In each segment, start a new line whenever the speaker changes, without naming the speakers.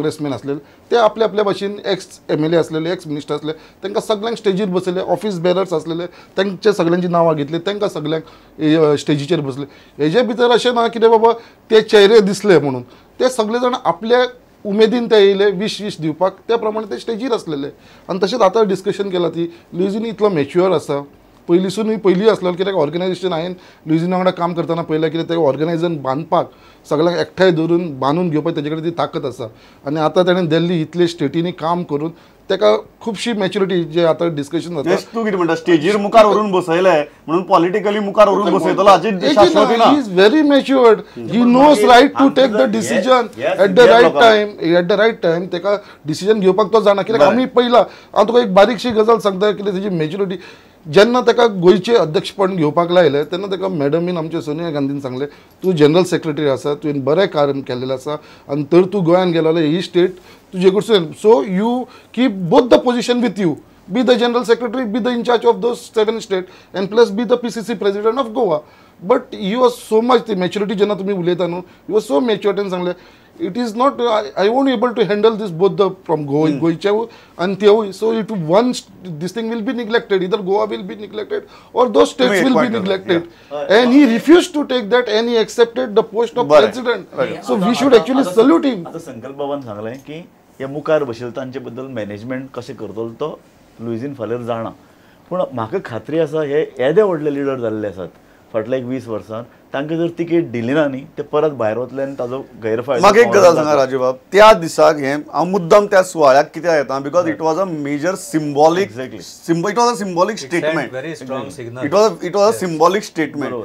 काँग्रेसमॅन आसलेले ते आपल्या आपल्या भाशेन एक्स MLA आसलेले, एक्स मिनिस्टर आसले, तांकां सगळ्यांक स्टेजीर बसयले. ऑफिस बेरर्स आसलेले तांचे सगळ्यांची नांवां घेतली, तांकां सगळ्यांक स्टेजीचेर बसले. हेजे भितर अशें ना कितें बाबा ते चेहरे दिसले म्हणून, ते सगळे जाण आपल्या उमेदीन ते येयले वीश वीश दिवपाक, त्या प्रमाणे ते स्टेजीर आसलेले. आनी तशेंच आतां डिस्कशन केलां ती लुईझीन इतलो मॅच्युअर आसा, पयलींसूनय पयलीं आसलो कित्याक ऑर्गनायजेशन हांवें लुईझिना वांगडा काम करतना पळयलें कित्याक ते ऑर्गनायजेशन बांदपाक सगळ्यांक एकठांय धरून बांदून घेवपाक तेजे कडेन ती ताकद आसा. आनी आतां तेणें दिल्ली इतले स्टेटींनी काम करून ताका खुबशी मॅच्युरिटी जे आतां डिस्कशन जाता.
तूं कितें म्हणटा, स्टेजीर मुखार व्हरून बसयले म्हणून पॉलिटिकली मुखार व्हरून बसयतलो हाची शाश्वती ना.
He is very matured, he knows right to take the decision at the right time. At the right time ताका डिसिजन घेवपाक तो जाणा, कित्याक आमी पयला. हांव तुका एक बारीकशी गजाल सांगता कितें तेजी मॅच्युरिटी, जेन्ना ताका गोंयचें अध्यक्षपण घेवपाक लायलें तेन्ना ताका मॅडमीन आमच्या सोनिया गांधीन सांगलें तूं जनरल सेक्रेटरी आसा, तुवें बरें कार्य केल्लें आसा आनी तर तूं गोंयान गेलो जाल्यार ही स्टेट तुजे कडसून, so you keep both the position with you, be the general secretary, be the in charge of those 7 state and plus be the PCC president of Goa. But he was so much ती maturity जेन्ना तुमी उलयता न्हू, he was so matured. तेणें सांगलें it is not, I won't able to handle this both the from Goa गोंयचे आनी तेवूय, so it one this thing will be neglected, either Goa will be neglected or those states will be neglected. And he refuse to take that and he accepted the post of president. So we should actually salute him.
आतां संकल्प बाबान सांगलें की हे मुखार बशिल्ले तांचे बद्दल management कशें करतलो तो लुईझीन फालेर जाणा, पूण म्हाका खात्री आसा हे येदे व्हडले लिडर जाल्ले आसात फाटल्या एक 20 वर्सां, तांकां जर तिकेट दिली ना न्ही ते परत भायर वतले आनी ताजो गैरफायदो.
म्हाका एक गजाल सांगा राजू बाब, त्या दिसाक हें हांव मुद्दम त्या सुवाळ्याक कित्याक येता, because it was a major symbolic, it was a symbolic statement,
very strong signal,
it was a symbolic statement.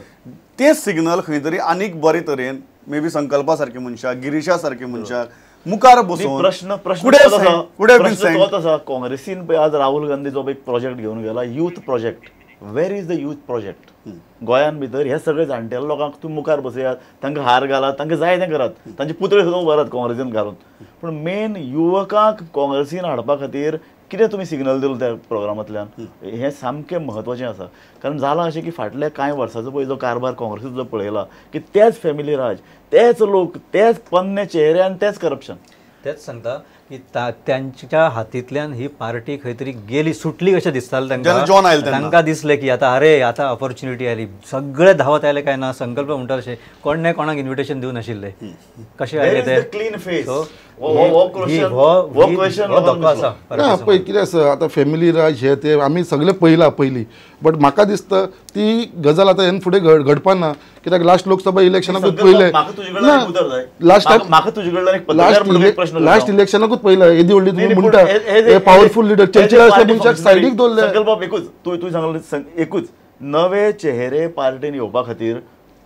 ते सिग्नल खंय तरी आनीक बरे तरेन मे बी संकल्पा सारके मनशाक, गिरीशा सारके मनशाक मुखार बसून
प्रश्न तोच आसा. काँग्रेसीन पळय आज राहुल गांधी जो एक प्रोजेक्ट घेवन गेला, youth project, where is the youth project? गोंयान भितर हे सगळे जाणटेले लोकांक तुमी मुखार बसयात, तांकां हार घालात, तांकां जाय तें करात, तांचे पुतळे सुद्दां उबारात काँग्रेसीन घालून, पूण मेन युवकांक काँग्रेसीन हाडपा खातीर कितें तुमी सिग्नल दिलो त्या प्रोग्रामांतल्यान, हें सामकें म्हत्वाचें आसा. कारण जालां अशें की फाटल्या कांय वर्सांचो पळय जो कारभार काँग्रेसीचो जो पळयला की तेच फॅमिली राज, तेच लोक, तेच पन्ने चेहरे आनी तेच करप्शन.
तेच सांगता की त्यांच्या हातींतल्यान ही पार्टी खंय तरी गेली, सुटली कशें दिसतालें तांकां. तांकां दिसलें की आतां अरे आतां ऑपॉर्च्युनिटी आयली, सगळे धांवत आयले काय ना. संकल्प म्हणटा तशें कोण ना कोणाक इन्विटेशन दिवं नाशिल्लें, कशें आयले ते
क्लीन फेस.
धोको आसा
ना. पळय कितें आसा आतां फॅमिली राज हे ते आमी सगळे पळयलां पयलीं, बट म्हाका दिसता ती गजाल आतां हेन फुडें घडपा ना, कित्याक लास्ट लोकसभा इलेक्शनाकूच पळयलें ना, लास्ट इलेक्शनाकूच पळयलां येदी व्हडली तुमी म्हणटा हे पावरफूल लिडर चर्चिल आसले मनशाक सायडीक दवरले.
संकल्प एकूच तूं सांगलो, एकूच नवे चेहरे पार्टीन येवपा खातीर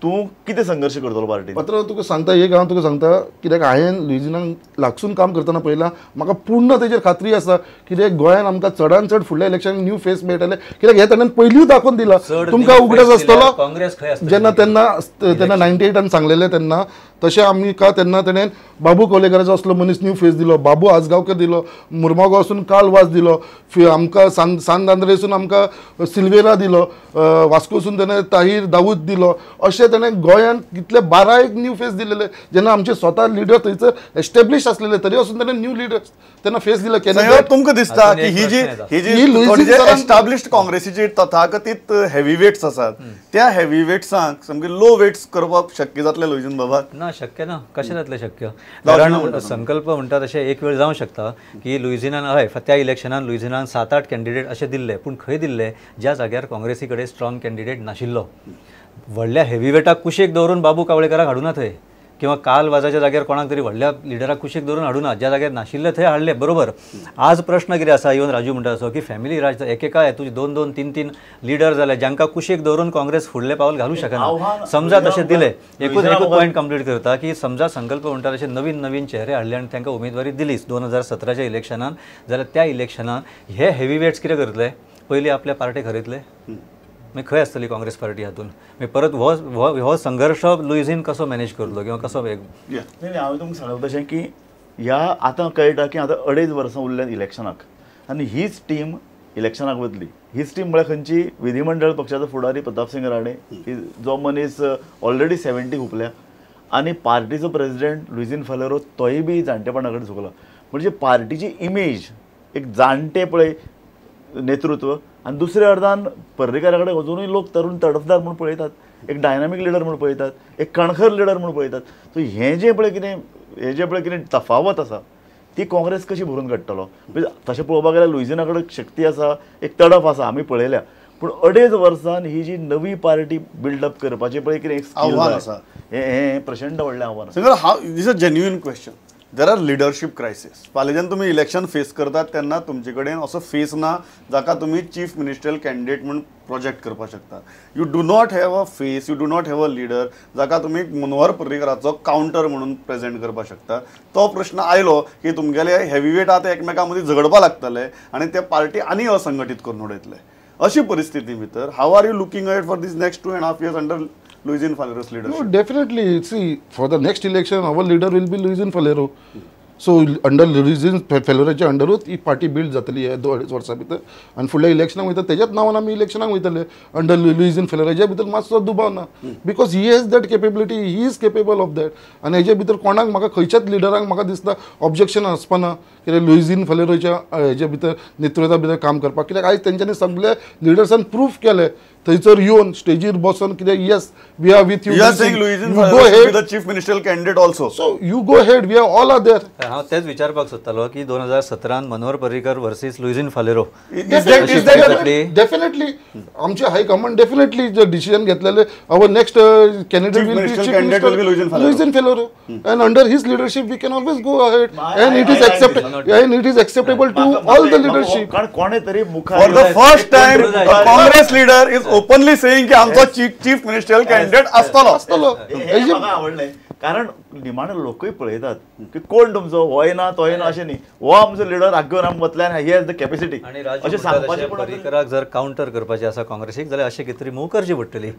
तूं कितें संघर्श करतलो पार्टीन?
पत्र तुका सांगता एक हांव तुका सांगता, कित्याक हांवें लुईझिनाक लागसून काम करतना पळयलां, म्हाका पूर्ण तेजेर खात्री आसा कित्याक गोंयान आमकां चडान चड फुडल्या इलेक्शनाक न्यू फेस मेळटले, कित्याक हें ताणें पयलींच दाखोवन दिलां. तुमकां उगडास आसतलो जेन्ना तेन्ना तेन्ना 98 सांगलेलें तेन्ना तशें आमकां तेन्ना तेणें बाबू कोलेकराचो असलो मनीस न्यू फेस दिलो, बाबू आजगांवकर दिलो, मुर्मागांवसून कार्ल वाज दिलो, आमकां सान आंद्रेसून आमकां सिल्वेरा दिलो, वास्कोसून तेणें ताहीर दाऊद दिलो. अशें तेणें गोंयांत कितले 12 एक न्यू फेस दिलेले, जेन्ना आमचे स्वता लिडर थंयसर एस्टेब्लीश आसलेले तरी असून तेणें न्यू लिडर्स तेन्ना फेस दिलो.
तुमकां दिसता की ही जी ही जी एस्टाब्लिश्ड काँग्रेसीची तथाकथीत हेवी वेट्स आसात त्या हेवी वेट्सांक सामके लो वेट्स करपाक शक्य जातलें लुईझीन बाबा?
ना, शक्य ना. कशें जातलें शक्य? कारण संकल्प म्हणटा तशें एक वेळ जावं शकता की लुईझिनान हय त्या इलेक्शनान लुईझिनान 7-8 कॅन्डिडेट अशें दिल्ले, पूण खंय दिल्ले? ज्या जाग्यार काँग्रेसी कडेन स्ट्रॉंग कॅन्डिडेट नाशिल्लो. व्हडल्या हेवी वेटाक कुशीक दवरून बाबू कावळेकराक हाडूना थंय, किंवा कार्ल वाजाच्या जाग्यार कोणाक तरी व्हडल्या लिडराक कुशीक दवरून हाडूना, ज्या जाग्यार नाशिल्ले थंय हाडले. बरोबर. आज प्रश्न कितें आसा, इवन राजू म्हणटा असो की फॅमिली राज एकेका हेतून 2-2, 3-3 लिडर जाले जांकां कुशीक दवरून काँग्रेस फुडलें पावल घालूं शकना. समजा तशें दिलें, एकूच पॉयंट कंप्लीट करता की समजा संकल्प म्हणटा तशें नवीन नवीन चेहरे हाडले आनी तांकां उमेदवारी दिलीच 2017च्या इलेक्शनान, जाल्यार त्या इलेक्शनान हे हेवी वेट्स कितें करतले? पयलीं आपल्या पार्टेक हरयतले, मागीर खंय आसतली काँग्रेस पार्टी हातून? मागीर परत हो हो संघर्श लुईझीन कसो मॅनेज करतलो किंवा कसो?
नाही, हांवें तुमकां सांगलें तशें की ह्या आतां कळटा की आतां 2.5 वर्सां उरल्यात इलेक्शनाक आनी हीच टीम इलेक्शनाक वतली. हीच टीम म्हळ्यार खंयची? विधिमंडळ पक्षाचो फुडारी प्रतापसिंग राणे, जो मनीस ऑलरेडी 70 हुपल्या, आनी पार्टीचो प्रेजिडेंट लुइझीन फालेरो तोय बी जाणटेपणा कडेन झुकला. म्हणजे पार्टीची इमेज एक जाणटे पळय नेतृत्व आनी दुसऱ्या अर्दान पर्रीकारा कडेन अजुनूय लोक तरुण तडफदार म्हूण पळयतात, एक डायनामीक लिडर म्हूण पळयतात, एक कणखर लिडर म्हूण पळयतात. सो हें जें पळय कितें हें जें पळय कितें तफावत आसा ती काँग्रेस कशी भरून काडटलो. तशें पळोवपाक गेल्यार लुइझिना कडेन शक्ती आसा, एक तडफ आसा, आमी पळयल्या, पूण 2.5 वर्सान ही जी नवी पार्टी बिल्डअप करपाची पळय कितें एक आव्हान आसा, हें प्रचंड व्हडलें आव्हान
आसा. हांव this a genuine question. There are leadership crisis. फाल्यां जेन्ना तुमी इलेक्शन फेस करतात तेन्ना तुमचे कडेन असो फेस ना जाका तुमी चीफ मिनिस्ट्रियल कॅन्डिडेट म्हूण प्रोजेक्ट करपाक शकता. You do not have a face, you do not have a leader जाका तुमी मनोहर पर्रीकराचो कावंटर म्हणून प्रेजेंट करपाक शकता. तो प्रश्न आयलो की तुमगेले हेवीवेट आतां एकमेकां मदीं झगडपाक लागतले आनी ते पार्टी आनी असंघटीत करून उडयतले. अशी परिस्थिती भितर how are you looking at for this next 2.5 years under Luizinho Faleiro's leadership?
No, definitely. See, for the next election, our leader will be Luizinho Faleiro. So, under Luizinho Faleiroच्या अंडरूच he party build जातली ह्या 2.5 वर्सां भितर आनी फुडल्या इलेक्शनाक वयता तेज्याच नांवान आमी इलेक्शनाक वयतले अंडर लुइझीन फालेरोच्या भितर मातसो दुबाव ना, because he has that capability, he is capable of that. आनी हेजे भितर कोणाक म्हाका खंयच्याच लिडरांक म्हाका दिसता ऑब्जेक्शन आसपाना कित्याक लुइझीन फालेरोच्या हेजे भितर नेतृत्वा भितर काम करपाक, कित्याक आयज तेंच्यांनी सगळे लिडर्सान प्रूफ केलें थंयसर येवन स्टेजीर बसून कितें yes we are with you.
You are saying Luizinho Faleiro be the chief ministerial candidate also.
So you go ahead, we are all are there.
हांव तेच विचारपाक सोदतालो की 2017 मनोहर पर्रीकर वर्सीस लुइझीन फालेरो
डेफिनेटली आमचे हायकमांड डेफिनेटली जे डिसिजन घेतलेले our next candidate will be chief minister Luizinho Faleiro and under his leadership we can always go ahead and it is accepted and it is acceptable to all the leadership.
कारण कोणे तरी मुखार
for the first time Congress leader is openly saying की आमचो chief ministerial candidate आसतलो
आसतलो.
हें म्हाका आवडलें, कारण निमाणे लोकूय पळयतात की कोण तुमचो होय ना तोय ना अशें न्ही, हो आमचो लिडर आग्गोन आमी वतले आनी he has the capacity. अशें सांगपाचें.
पर्रीकराक जर कावंटर करपाचें आसा काँग्रेसीक जाल्यार अशें कितें तरी मूव करची पडटली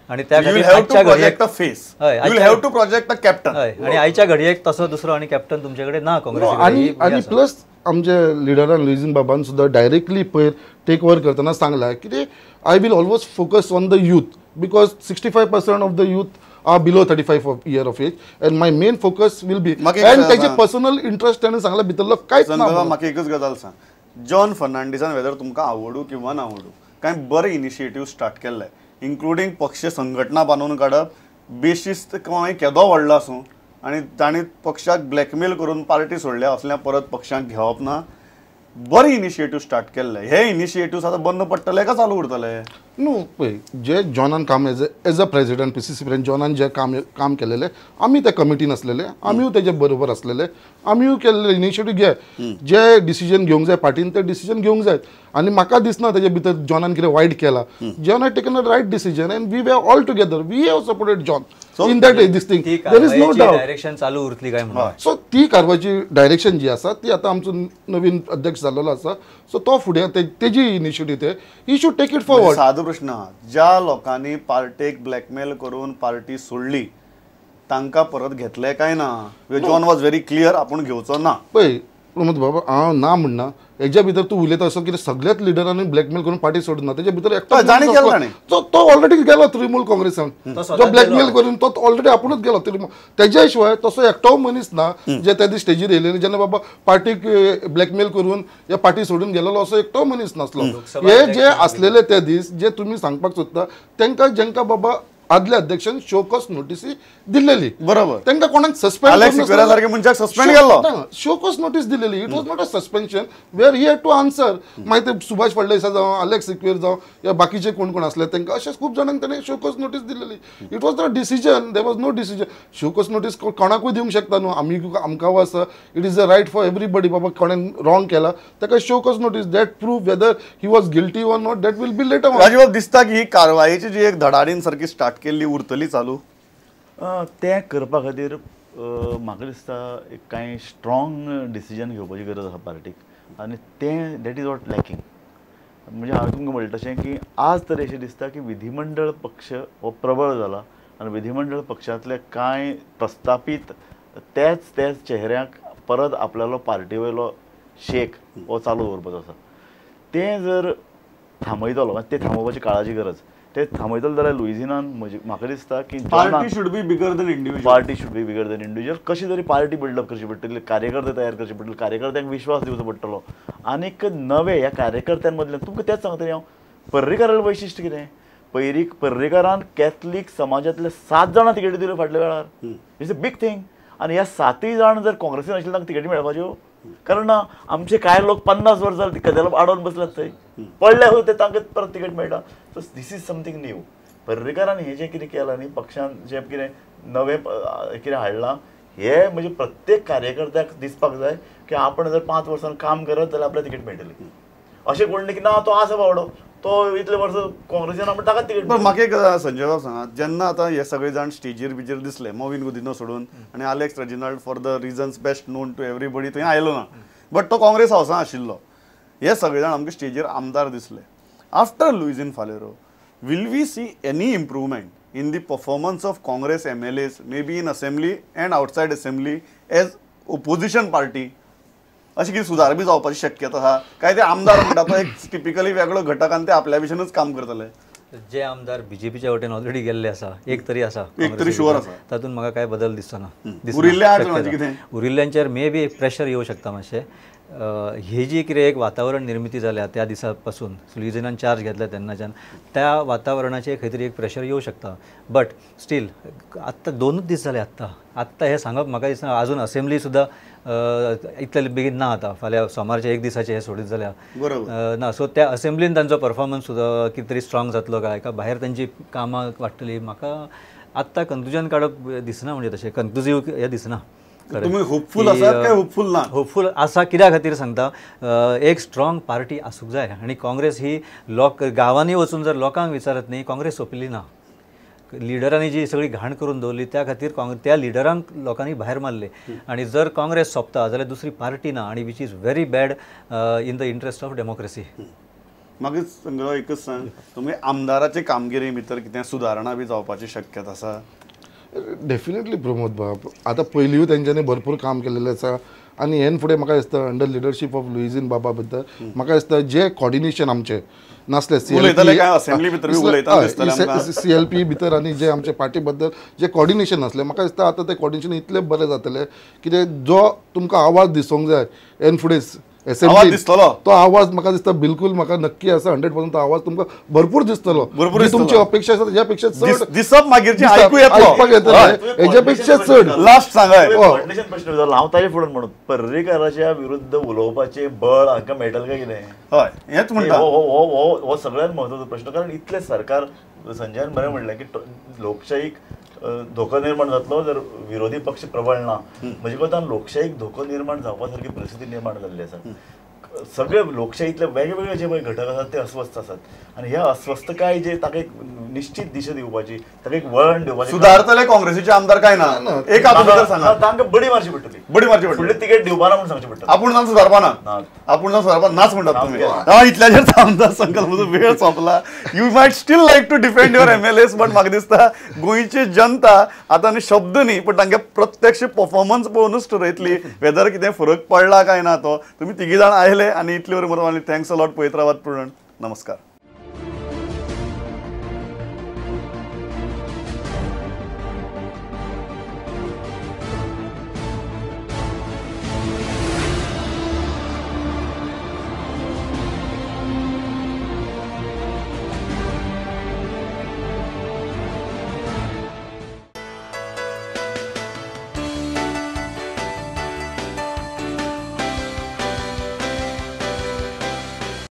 आनी त्या खातीर आयच्या घडयेक हय, आनी आयच्या घडयेक तसो दुसरो आनी कॅप्टन तुमचे कडेन ना काँग्रेसी.
आनी प्लस आमचे लिडरान लुइझीन बाबान सुद्दां डायरेक्टली पयर टेक ओवर करतना सांगला कितें I will always focus on the youth because 65% of the youth are below 35 year of age and my main focus will be and ताचे पर्सनल इंट्रस्ट ताणें सांगला भितरलो कांयच ना.
म्हाका एकच गजाल सांग, जॉन फर्नांडीसान वेदर तुमकां आवडू किंवा ना आवडू कांय बरे इनिशिएटीव स्टार्ट केल्ले, इन्क्लुडींग पक्ष संघटना बांदून काडप, बेशिस्त किंवा केदो व्हडलो आसूं आनी तांणी पक्षाक ब्लॅकमेल करून पार्टी सोडल्या असल्या परत पक्षाक घेवप ना, बरे इनिशिएटीव स्टार्ट केल्ले. हे इनिशिएटिव्स आतां बंद पडटले काय चालू उरतले?
न्हू पळय जे जॉनान काम as a president PCC president जॉनान जे काम केलेले, आमी त्या कमिटीन आसलेले, आमीय तेजे बरोबर आसलेले, आमीय केल्ले इनिशिएटीव घे, जे डिसिजन घेवंक जाय पार्टीन ते डिसिजन घेवंक जाय. आनी म्हाका दिसना तेजे भितर जॉनान कितें वायट केला. John had taken a right decision and we were all together, we have supported John in that this thing, there is no doubt.
Direction चालू उरतली काय म्हणून?
सो ती कारवायची डायरेक्शन जी आसा ती आतां आमचो नवीन अध्यक्ष जाल्लो आसा, सो तो फुडें तेजी इनिशिएटीव ते he should take it forward.
सादो प्रश्न, ज्या लोकांनी पार्टेक ब्लॅकमेल करून पार्टी सोडली तांकां परत घेतले काय ना? जॉन वॉज व्हेरी क्लियर, आपूण घेवचो ना.
पळय प्रमोद बाबा, हांव ना म्हणना, हेज्या भितर तूं उलयता असो कितें सगळ्याच लिडरांनी ब्लॅकमेल करून पार्टी सोडून ना, तेज्या भितर एकटो तो ऑलरेडी गेलो तृणमूल काँग्रेसान, जो ब्लॅकमेल करून तो ऑलरेडी आपुणूच गेलो तृणमूल. तेज्या शिवाय तसो एकटो मनीस ना जे त्या दीस स्टेजीर येयलेले जेन्ना बाबा पार्टीक ब्लॅकमेल करून या पार्टी सोडून गेलेलो असो एकटो मनीस नासलो. हे जे आसलेले त्या दीस जे तुमी सांगपाक सोदता तेंकां जेंकां बाबा आदल्या अध्यक्षान शोकॉज नोटीसी दिल्लेली,
बरोबर,
तांकां कोणाक सस्पेंड
सस्पेंड केल्लो,
शोकॉज नोटीस दिलेली. It was not a suspension where he had to answer. मागीर ते सुभाष फळदेसाय जावं, अलेक्स सिक्वेर जावं, या बाकीचे कोण कोण आसले तांकां अशें खूब जाणांक ताणें शोकॉज नोटीस दिलेली. It was not decision, there was no decision. Show cause notice कोणाकूय दिवंक शकता न्हू, आमी आमकां आसा, it is a right for everybody. बाबा कोणें रॉंग केला ताका show cause notice, that prove whether he was guilty or not, that will be later.
Rajubab, दिसता की ही कारवायेची जी एक धडाडीन सारकी स्टार्ट केल्ली उरतली चालू?
तें करपा खातीर म्हाका दिसता एक कांय स्ट्रॉंग डिसिजन घेवपाची गरज आसा पार्टीक, आनी तें that is what lacking. म्हणजे हांवें तुमकां म्हणलें तशें की आज तर अशें दिसता की विधिमंडळ पक्ष हो प्रबळ जाला आनी विधिमंडळ पक्षांतले कांय प्रस्थापीत त्याच त्याच चेहऱ्यांक परत आपल्यालो पार्टी वयलो शेक हो चालू दवरपाचो आसा. तें जर थांबयतलो, तें थांबोवपाची काळाची गरज. ते थांबयतले जाल्यार लुइझिनान म्हाका दिसता की
party should be bigger than individual,
party should be bigger than individual. कशी तरी पार्टी बिल्डअप करची पडटली, कार्यकर्ते तयार करचे पडटले, कार्यकर्त्यांक विश्वास दिवचो पडटलो. आनीक नवे ह्या कार्यकर्त्यां मदल्यान तुमकां तेंच सांगतलें हांव, पर्रीकारालें वैशिश्ट कितें, पर्रीकारान कॅथलीक समाजांतले 7 जाणां तिकेटी दिल्यो फाटल्या वेळार, it's a big thing. आनी ह्या 7 जाण जर काँग्रेसीन आशिल्ले तांकां तिकेटी मेळपाच्यो, कारण ना आमचे कांय लोक 50 वर्सां कदेला आडोवन बसल्यात थंय पडल्या ते तांकां परत तिकेट मेळटा. So this is something new. पर्रीकारान हें जें कितें केलां न्ही, पक्षान जें कितें नवें कितें हाडलां हें म्हणजे प्रत्येक कार्यकर्त्याक दिसपाक जाय की आपण जर 5 वर्सां काम करत जाल्यार आपल्याक तिकेट मेळटली. अशें कोण न्ही की ना तो आसा बावडो तो इतले वर्सां काँग्रेसीन म्हण ताका तिकेट.
म्हाका एक संजय बाब सांगा, जेन्ना आतां हे सगळे जाण स्टेजीर बिजेर दिसले मोविन गुदिन्हो सोडून आनी Alex Reginald for the reasons best known to everybody थंय आयलो ना, बट तो काँग्रेस हावसान आशिल्लो, हे सगळे जाण आमकां स्टेजीर आमदार दिसले. After Luizinho Faleiro will we see any improvement in the performance of Congress MLAs may be in assembly and outside assembly as opposition party? अशी कितें सुदार बी जावपाची शक्यता आसा काय ते आमदार म्हणटा तो एक टिपिकली वेगळो घटक आनी ते आपल्या भशेनूच काम करतले?
जे आमदार बीजेपीच्या वटेन ऑलरेडी गेल्ले आसा, एक तरी आसा,
एक तरी शुअर आसा,
तातूंत म्हाका काय बदल दिसना.
उरिल्ल्या 8 जाणांचें कितें?
उरिल्ल्यांचेर मे बी प्रेशर येवं शकता मातशें. ही जी कितें एक वातावरण निर्मिती जाल्या त्या दिसा पासून लुइझिनान चार्ज घेतल्या तेन्नाच्यान त्या वातावरणाचेर खंय तरी एक प्रेशर येवं शकता. बट स्टील आत्तां 2 दीस जाले, आत्तां आत्तां हें सांगप म्हाका दिसना. अजून असेंब्ली सुद्दां इतले बेगीन ना, आतां फाल्यां सोमारचें एक दिसाचें हें सोडीत जाल्यार ना. सो त्या असेंब्लीन तांचो परफॉर्मन्स सुद्दां कितें तरी स्ट्रॉंग जातलो काय, काय भायर तांची कामां वाडटली, म्हाका आत्तां कन्क्लुजन काडप दिसना, म्हणजे तशें कन्क्लुजीव हें दिसना.
तुम्ही होपफुल आसात काय होपफुल ना?
होपफुल आसा कित्या खातीर सांगता, एक स्ट्रॉंग पार्टी आसूंक जाय आनी काँग्रेस ही लोक गांवांनी वचून जर लोकांक विचारत न्ही, काँग्रेस सोंपली ना. लिडरांनी जी सगळी घाण करून दवरली त्या खातीर त्या लिडरांक लोकांनी भायर मारले आनी जर काँग्रेस सोंपता जाल्यार दुसरी पार्टी ना, आनी which is very bad in the interest of democracy.
मागीर संजय एकच सांग, तुमी आमदाराचे कामगिरी भितर कितें सुदारणा बी जावपाची शक्यता आसा?
डेफिनेटली प्रमोद बाब, आतां पयलींय तेंच्यांनी भरपूर काम केलेलें आसा आनी हेन फुडें म्हाका दिसता अंडर लिडरशीप ऑफ लुइझीन बाबा बद्दल म्हाका दिसता जे कॉर्डिनेशन आमचें नासलें सीएलपी भितर आनी जे आमचे पार्टी बद्दल जे कॉर्डिनेशन नासलें, म्हाका दिसता आतां तें कॉर्डिनेशन इतलें बरें जातलें कितें जो तुमकां आवाज दिसूंक जाय हेन फुडें असेंब्ली तो आवाज म्हाका दिसता बिलकुल म्हाका नक्की आसा 100% तो आवाज तुमकां भरपूर दिसतलो. तुमची अपेक्षा आसा तेज्या पेक्षा चड
दिसप मागीर आयकूंक
येतलें, हेज्या पेक्षा चड.
लास्ट सांगाय
प्रश्न विचारलो हांव ताजे फुडें म्हणून, पर्रीकाराच्या विरुद्ध उलोवपाचें बळ हांकां मेळटलें काय कितें?
हय, हेंच म्हणटा
हो हो सगळ्यांत म्हत्वाचो प्रश्न. कारण इतलें सरकार, संजयान बरें म्हणलें की लोकशाहीक धोको निर्माण जातलो जर विरोधी पक्ष प्रबळ ना, म्हणजे कोतान लोकशाहीक धोको निर्माण जावपा सारकी परिस्थिती निर्माण जाल्ली आसा. सगळे लोकशाहीतले वेगवेगळे जे पळय घटक आसात ते अस्वस्थ आसात आनी ह्या अस्वस्थकाय जे ताका एक निश्चित दिशा दिवपाची, ताका एक वळण दिवपाची.
सुदारतले काँग्रेसीचे आमदार काय ना, एक सांगा
तांकां बडी मारची पडटली,
बडी मारची पडटली,
फुडली तिकेट दिवपा ना म्हूण सांगचें पडटलें.
आपूण जावन सुदारपा ना, आपूण जावन सुदारपा नाच म्हणटात तुमी. हांव इतल्याचेर आमदार संकल्प म्हजो वेळ सोंपला. You might still like to defend your MLAs, but म्हाका दिसता गोंयची जनता आतां न्ही शब्द न्ही पण तांकां प्रत्यक्ष परफॉर्मन्स पळोवनूच ठरयतली वेदर कितें फरक पडला काय ना तो. तुमी तिगी जाण आयले आनी इतले बरें बरोबर thanks a lot. पळयत रावात पूर्ण. नमस्कार.